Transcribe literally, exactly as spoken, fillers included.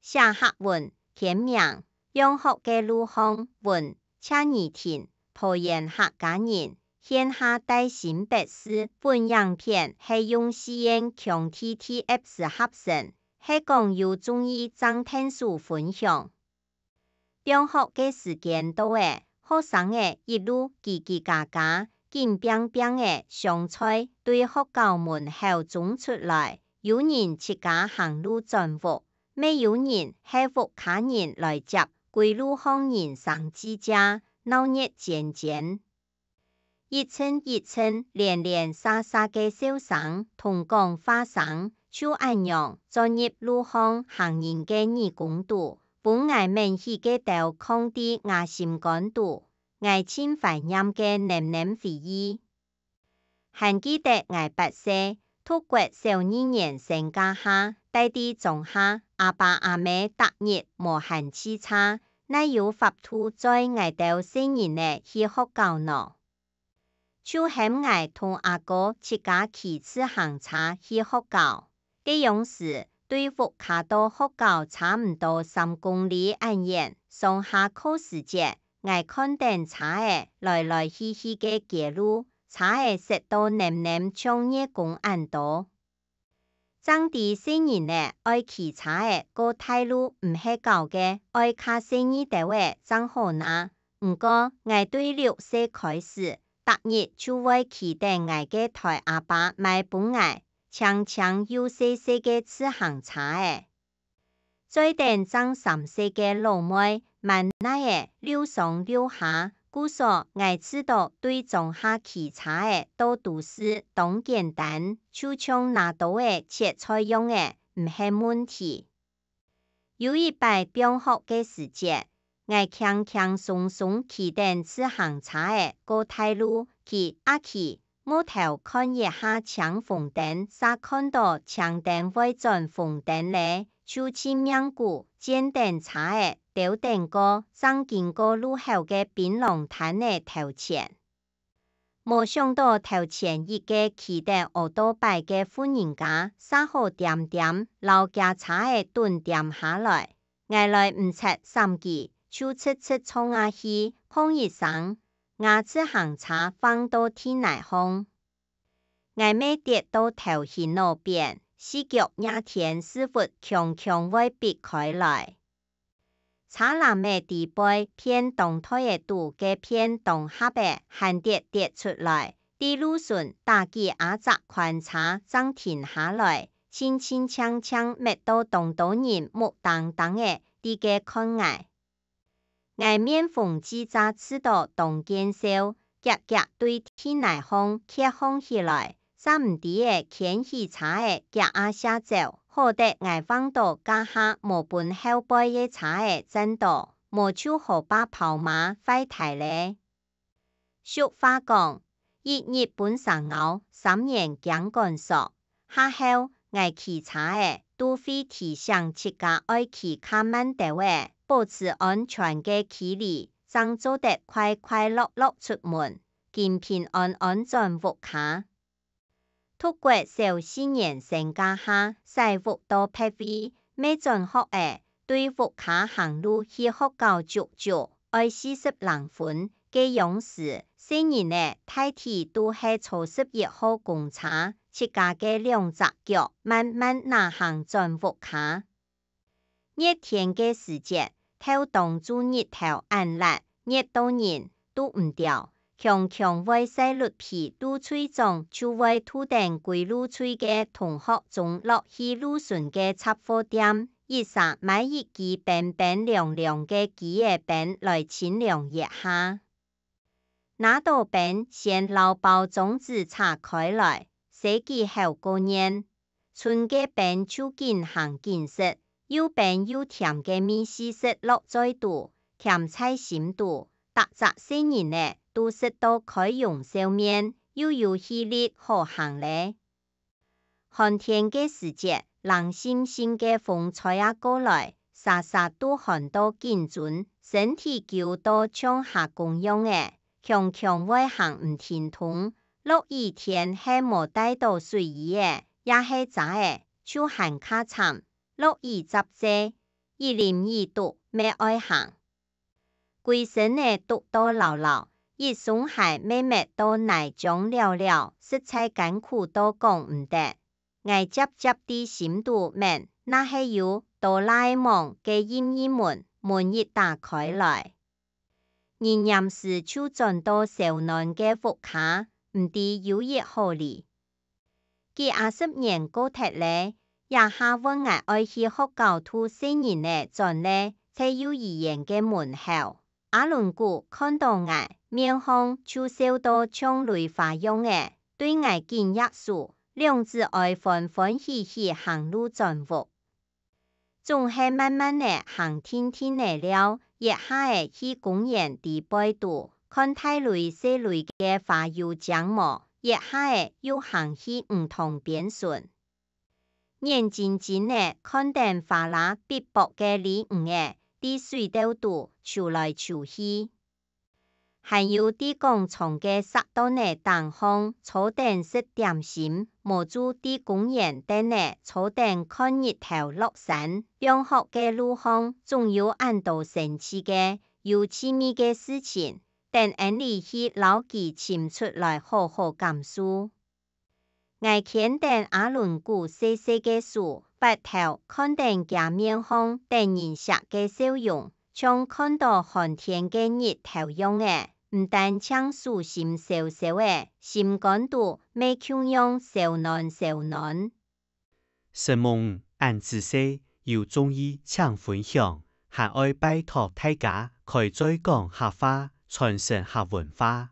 寫客文，簽名，放學个路項文，謝宜廷，桃園客家人，現下戴新北市。本影片係用四縣腔TTF合成，係講有中意正𢯭手分享。 放學个時間到咧，學生仔一路嘰嘰喳喳，緊拚拚仔上菜，對學校門口衝出來。有人自家行路轉屋，乜有人係屋下人來接，歸路項人聲吱喳，鬧熱煎煎。 一陣一陣，連連續續个笑聲同講話聲，就恁樣鑽入路項行人个耳公肚，分𠊎愐起个兜囥在吾心肝肚。𠊎盡懷念个淰淰回憶。還記得𠊎八歲， 讀國小二年生該下，戴在莊下，阿爸阿姆逐日無閒駛車，哪有法度載𠊎兜細人仔去學校呢？就喊𠊎同阿哥自家騎自行車去學校。該央時，對屋下到學校差毋多三公里恁遠，上下課時節，𠊎看等車仔來來去去个街路，車仔塞到淰淰像熱工恁多。 正知細人仔愛騎車仔過大路毋係搞个，愛較細義兜仔正好拿。毋過，𠊎對六歲開始，逐日就會騎等𠊎个台阿爸買分𠊎，青青又細細个自行車仔。 載等正三歲个老妹滿哪仔溜上溜下，故所𠊎試著對莊下騎車仔到都市當簡單，就像拿刀仔切菜樣仔，毋係問題。有一擺放學个時節，𠊎輕輕鬆鬆騎等自行車仔過大路，騎啊騎， 目頭看一下青紅燈，嗄看著青燈會轉紅燈咧，就盡命牯，撿等車仔，兜等過，正經過路口个檳榔攤仔頭前。無想著頭前一個騎等奧多拜个婦人家，嗄好恬恬摎厥車仔躉恬下來， 𠊎來毋掣閃佢，就直直衝啊去，砰一聲，吾自行車橫到地泥項。𠊎乜跌到頭眩腦扁，四腳惹天屎窟強強會必開來。車籃仔底背片當袋仔肚个片當盒仔還跌跌出來， 在路脣打幾下隻寬車正停下來，清清淨淨搣到當多人目盯盯仔在該看𠊎。𠊎面紅嘴脣，試著當見笑，遽遽對地泥項蹶䟘起來，煞毋知仔牽起車仔遽啊瀉走，好得𠊎橫到該下無分後背个車仔輾著，無就好把拋嫲壞忒咧。 俗話講：「一日分蛇咬，三年驚趕索。」下後，𠊎騎車仔，都會提醒自家愛騎較慢兜仔，保持安全个距離，正做得快快樂樂出門，緊平安安轉屋下。 讀國小四年生該下，徙屋到別位，乜轉學仔，對屋下行路去學校足足愛四十零分。該央時，細人仔大體都係坐十一號公車，自家个兩隻腳慢慢那行轉屋下。 熱天个時節，透當晝日頭恁烈，熱到人都毋著，強強會曬熝皮。路喙長就會渡等歸路喙个同學中落去路脣个雜貨店，一儕買一支冰冰涼涼个枝仔冰來清涼一下。 拿著冰，先摎包裝紙扯開來，洗幾好過嚥。伸个冰就緊行緊食，又冰又甜个味緒食落嘴肚，甜在心肚，逐隻細人仔都食到開容笑面，又有氣力好行咧。 寒天个時節，冷沁沁个風吹啊過來，儕儕都寒到緊顫，身體揪到像蝦公樣仔，強強會行毋停動。落雨天係無帶著水衣仔，也係遮仔，就還較慘。落雨雜濟，一淋一涿乜愛行。歸身仔涿到摎摎，一雙鞋乜搣到泥漿了了，實在艱苦到講毋得。𠊎輒輒在心肚愐，若係有哆啦A夢个任意門，門一打開來，人黏時就轉到燒暖个屋下，毋知有幾好哩。 幾下十年過忒咧，這下換𠊎愛去學校渡細人仔轉咧，在幼兒園个門口，阿倫牯看著𠊎，面項就笑到像蕊花樣仔，對𠊎緊擛手，兩子哀歡歡喜喜行路轉屋。 總係慢慢仔行定定仔了，一下仔去公園裡背肚，看大蕊細蕊个花有靚無，一下仔又行去魚塘邊脣。眼金金仔看等花啦必駁个鯉魚仔，在水竇肚泅來泅去。 還有在廣場个石凳仔頂項坐等食點心，無就在公園凳仔坐等看日頭落山。放學个路項，總有恁多生趣个、有趣味个事情，等𫣆俚去摎佢尋出來好好感受。 𠊎牽等阿倫牯細細个手，斡頭看等厥面項得人惜个笑容，像看著寒天个日頭樣仔，毋單淨手心燒燒仔，心肝肚乜共樣燒暖燒暖。承蒙恁仔細，有中意請分享，還愛拜託大家開嘴講客話，傳承客文化。